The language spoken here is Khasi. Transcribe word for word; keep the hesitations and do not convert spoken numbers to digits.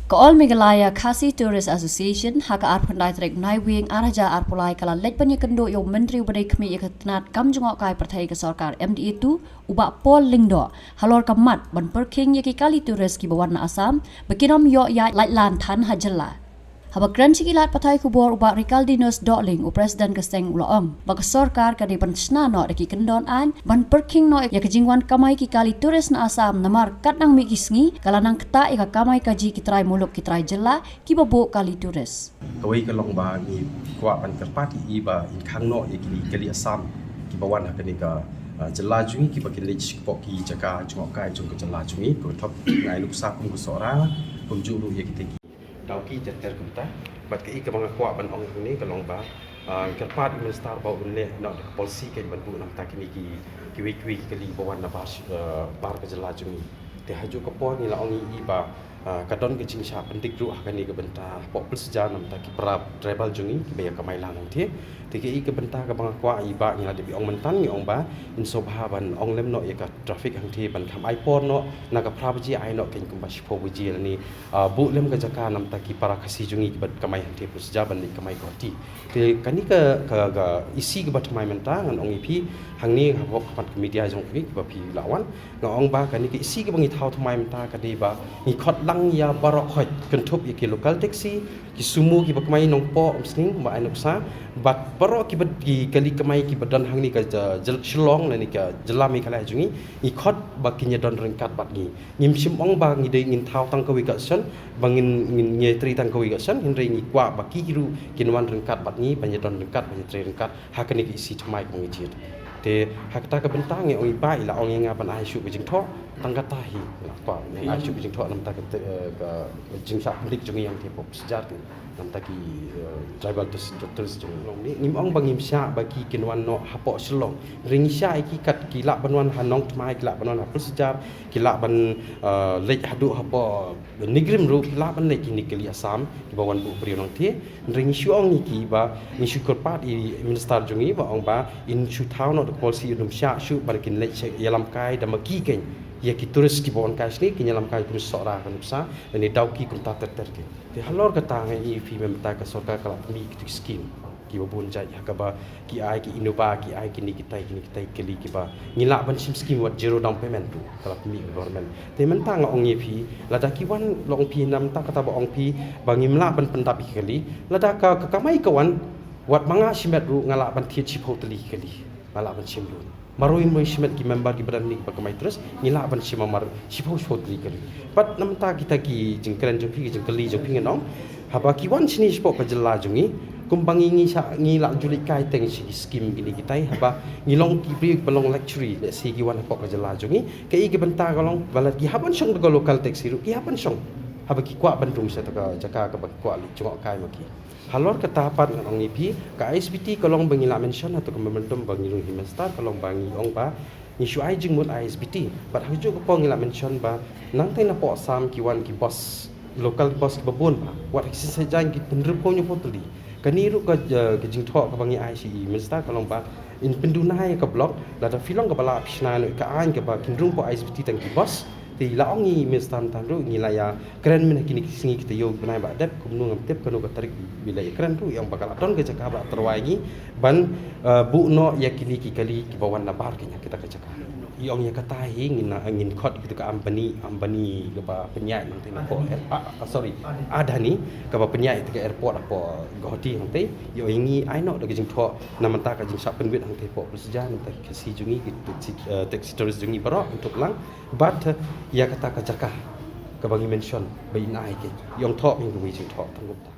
Ka All Meghalaya Khasi Tourist Association ha ka arphew khyndai tarik Naiwieng arhajar arphew lai ka la leit ban ïakynduh ïa u Myntri uba dei khmih ïa ka tnat kam jngohkai pyrthei ka sorkar M D A two, u Bah Paul Lyngdoh, halor ka mat ban pyrkhing ïa ki kali tourist kiba wan na Assam ba kin ym ïoh ïaid laitlan than ha jylla. Haba kren sha ki lad pathai khubor u Bah Rikaldinus Dohling, u President ka seng, u la ong ba ka sorkar ka dei ban shna noh da ki kyndon aiñ ban pyrkhing noh ïa ka jingwan kamai ki kali tourist na Assam, namar katba nang mih ki sngi ka la nang ktah ïa ka kamai kajih ki trai muluk ki trai jylla kiba buh kali tourist. Kawei ka long ba ngi kwah ban kyrpad ïa i ba in khang noh ïa kine ki kali Assam kiba wan ha kane ka, ah, jylla jong ngi, kiba kin leit shapoh ki jaka jngohkai jong ka jylla jong ngi, ka thok ngai nuksa kum ka Sohra, kumjuh ruh ïa kita ki Dawki ter ter kumta. Bad kaei kaba nga kwah ban ong hangne ka long ba, ah, kyrpad ïa u Minister ba un leh noh da ka policy kein ban buh na bynta kine ki, kiwei kiwei ki kali ba wan na bar, ah, bar ka jylla jong ngi. Te ha kajuh ka por ngi la ong ïa i ba, ah, ka don ka jingshah pyndik ruh ha kane ka bynta hapoh Pulsjar na bynta ki para tribal jong ngi kiba ïa kamai lang hangtei. Te kaei ka bynta kaba nga kwah ïa i Bah, ngi la dep ong mynta, ngi ong ba in sngewbha ban ong lem noh ïa ka traffic hangtei ban kham ai por noh na ka phra baje, ai noh kein kumba shiphew baje lane, ah, buh lem ka jaka na bynta ki para Khasi jong ngi kiba kamai hangtei Pulsjar ban leit kamai Guwahati. Te kane ka, ka, ka issue kaba thymmai mynta ngan ong ïa phi hangne hapoh khmat ka media jong phi kiba phi la wan. Nga ong ba kane ka issue kaba ngi thaw thymmai mynta ka dei ba ngi khot lang ïa baroh khoit, kynthup ïa ki local taxi, ki sumo kiba kamai Nongpoh, Umsning, ba ai nuksa, bad baroh kiba ki kali kamai kiba don hangne ka ja-, jyl-, Shillong lane ka jylla Meghalaya jong ngi, ngi khot ba kin ïa don ryngkat bad ngi. Ngim shym ong ba ngi dei ngin thaw tang kawei ka session, ba ngin, ngin ïa trei tang kawei ka session, hynrei ngi kwah ba ki ruh kin wan ryngkat bad ngi, ban ïa don ryngkat, ban ïa trei ryngkat ha kane ka issue thymmai kaba ngi jied. Te ha kata ka bynta ngi ong i Bah, i la ong ïa nga ban ai shuh ka jingthoh, tang kata hi, i la kwah ban ai shuh ka jingthoh na bynta ka te-, eh, ka jingshah pyndik jong ngi hangtei hapoh Pulsjar te, na bynta ki, eh, tribal tourist, tourist jong ngi. Ngim ong ba ngim shah ba ki kin wan noh hapoh Shillong, hynrei ngi shah ïa ki kat ki lah ban wan ha Nongthymmai, ki lah ban wan ha Pulsjar, ki lah ban, eh, leit haduh hapoh NEIGRIHMS ruh, ki lah ban leit kine ki kali Assam kiba wan buh briew nangtei. Hynrei ngi shu ong ïa ki ba ngi shu kyrpad ïa i Minister jong ngi ba ong ba in shu thaw noh da ka policy, in ym shah shuh ba kin leit sha ïalam kai da ma ki kein, ïa ki tourist kiba wan kai shane kin ïalam kai kum Sohra ka nuksa lane Dawki kumta ter ter kein. Te halor kata nga ong ïa phi mynta ka sorkar ka la pynmih kita ki scheme kiba bun jait ha kaba ki ai ki Innova, ki ai kine kitai, kine kitai ki kali kiba ngi lah ban shim scheme wat zero down payment ruh, ka la pynmih ka government. Te mynta nga ong ïa phi, lada ki wan, long phi na bynta kata ba ong phi ba ngim lah ban pyndap ïa ki kali, lada ka, ka kamai ka wan, wat ma nga shimet ruh nga lah ban thied shiphew tylli ki kali, nga lah ban shim ruh. Marwei marwei shimet ki member kiba don hangne kiba kamai tourist, ngi lah ban shim mar shiphew shiphew tylli ki kali. Bad na bynta kita ki jingkren jong phi, ki jingkylli jong phi, ngan ong, haba ki wan shane shapoh ka jylla jong ngi, kumba ngi, ngi shah, ngi lah ju leit kai teng sha ki scheme kine kitai, haba ngi long ki briew ba long luxury, lehse ki wan hapoh ka jylla jong ngi, kaei ka bynta ka long ba lada ki hap ban shong da ka local taxi ruh, ki hap ban shong, haba ki kwah ban rung sha kata ka jaka kaba ki kwah leit jngohkai ma ki. Halor kata pat ngan ong ïa phi, ka I S B T ka long ba ngi la mention ha kato ka memorandum ba ngi rung hi Minister, ka long ba ngi ong ba ngi shu ai jingmut I S B T. Bad ha kajuh ka por ngi la mention ba nangtei napoh Assam ki wan ki bus, local bus kiba bun bha, wat ha ki sien sait jaiñ ki pynrem phew hynñiew phew tylli. Kane ruh ka, eh, ka jingthoh kaba ngi ai sha i Minister ka long ba in pynduna ïa ka block, lada phi long kaba lah phi shna noh ïa ka aiñ kaba kin rung hapoh I S B T tang ki bus. Te i la ong i Minister mynta ruh ngi la ïa kren mynta kine ki sngi, kita ïoh bnai ba dep, kumno ngam tip kano ka tarik ba i la ïa kren ruh, i ong ba ka la don ka jaka ba la tyrwa ïa ngi ban, eh, buh noh ïa kine ki kali kiba wan na bar kein ha kita ka jaka. I ong ïa kata hi ngin, ngin khot kito ka Ambani, Ambani kaba pynïaid nangtei napoh air-, ah, ah, sorry, Adani, kaba pynïaid ïa ka airport hapoh Guwahati hangtei. I ong ïa ngi ai noh da ka jingthoh na bynta ka jingshah pynwit hangtei hapoh Pulsjar, na bynta ki Khasi jong ngi, ki taxi, eh, taxi tourist jong ngi baroh, ban thok lang. Bad ïa kata ka jaka kaba ngi mention ba in ai kein, i ong thoh kein kawei jingthoh tang kumta.